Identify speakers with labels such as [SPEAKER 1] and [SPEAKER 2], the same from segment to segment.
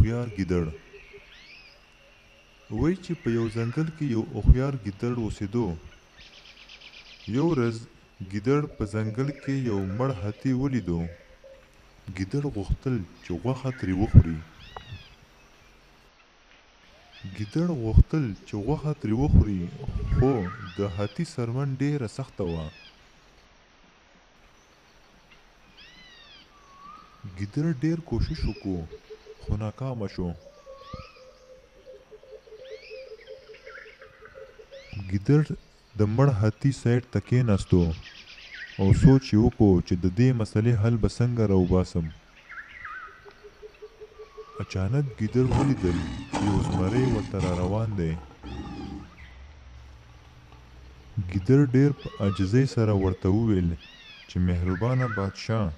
[SPEAKER 1] هوښیار ګیدړ. وایي چې په یو ځنګل کې یو هوښیار ګیدړ اوسېدو. یو ورځ ګیدړ په ځنګل کې یو مړ هتي ولیدو. ګیدړ غوښتل چې غوښه ترې وخوري. ګیدړ غوښتل چې غوښه ترې وخوري خو د هتي څرمن ډېره سخته وه. ګیدړ ډېر کوشش وکړو خو ناکامه شو. ګیدړ د مړ هتي سایډ ته کېناستو او سوچ یې وکړو چې د دې مسلې حل به څنګه راوباسم. اچانک ګیدړ ولیدل چې یو زمری ورته راروان دی. ګیدړ ډېر په عاجزۍ سره ورته وویل چې مهربانه بادشاه!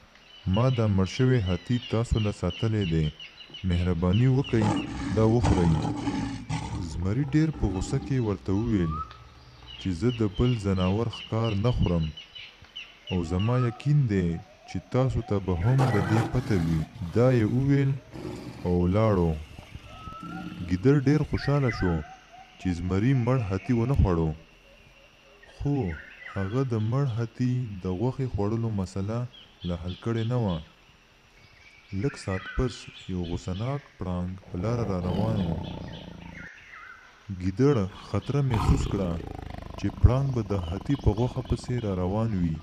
[SPEAKER 1] ما دا مړ شوی هتي تاسو له ساتلی دی، مهرباني وکړئ دا وخورئ. زمري ډېر په غوسه کې ورته وویل چې زه د بل ځناور ښکار نه خورم او زما یقین دی چې تاسو ته به هم د دې پته وي. دا یې وویل او لاړو. ګیدړ ډېر خوشحاله شو چې زمري مړ هتي ونه خوړو. خو هغه د مړ هتي د غوښې خوړلو مسله لا حل کړې نه وه. لږ ساعت پس یو غوسه ناک پړانګ په لاره را روان و. ګیدړ خطره محسوس کړه چې پړانګ به د هتي په غوښه پسې را روان وي.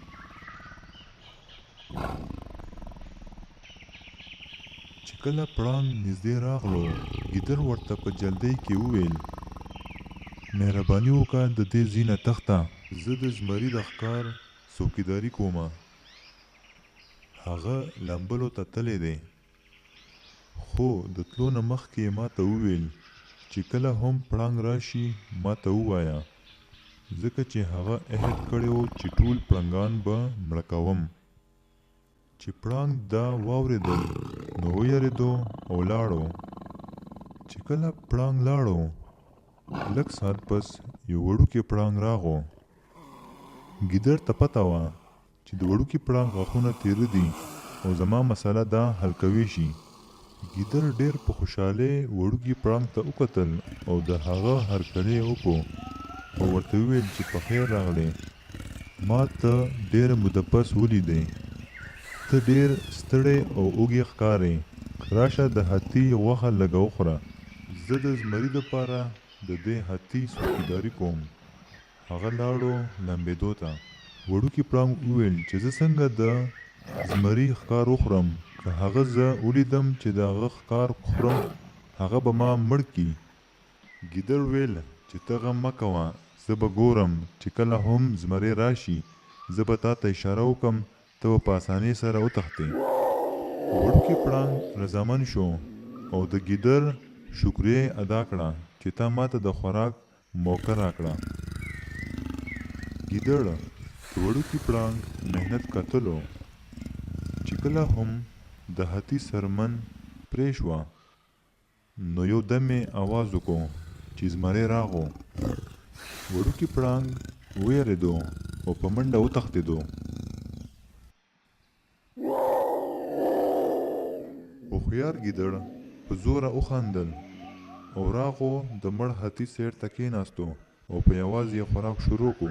[SPEAKER 1] چې کله پړانګ نږدې راغلو، ګیدړ ورته په جلدۍ کې وویل. مهرباني وکړه د دې ځي نه تښته. زه د زمري د ښکار څوکیداري کومه. هغه لامبلو ته تللی دی. خو د تلو نه مخکې یې ماته وویل چې کله هم پړانګ راشي ماته ووایه ځکه چې هغه عهد کړی و چې ټول پړانګان به مړه کوم. چې پړانګ دا واورېدل نو ویرېدو او لاړو. چې کله پړانګ لاړو لږ ساعت پس یو وړوکی پړانګ راغو. ګیدړ ته پته وه چې د وړوکي پړانګ غاښونه تېره دي او زما مسئله دا حل کوی شي. ګیدړ ډېر په خوشحالۍ وړوکي پړانګ ته وکتل او د هغه هرکلی یې وکړو او ورته وویل چې په خیر راغلې، ما ته ډېره موده پس ولیدې. ته ډېر ستړی او اوږی ښکارې، راشه د هتي غوښه لږه وخوره. زه د زمري دپاره د دې هتي څوکیداري کوم. هغه لاړو لمبېدو ته. وړوکي پړانګ وویل چې زه څنګه د زمري ښکار وخورم، که هغه زه ولیدم چې د هغه ښکار خورم هغه به ما مړ کړي. ګیدړ ویل چې ته غم مه کوه زه به ګورم چې کله هم زمری راشي زه به تاته اشاره وکړم ته به په اسانۍ سره وتښتې. وړوکی پړانګ رضامند شو او د ګیدړ شکریه یې ادا کړه چې تا ماته د خوراک موقع راکړه. ګیدړ د وړوکي پړانګ محنت کتلو چې کله هم د هتي څرمن پرې شوه نو یو دم یې اواز وکړو چې زمری راغو. وړوکي پړانګ ویریدو او په منډه وتښتیدو. هوښیار ګیدړ په زوره وخندل او راغو د مړ هتي سیټ ته کیناستو او په یوازې یې خوراک شروع کو.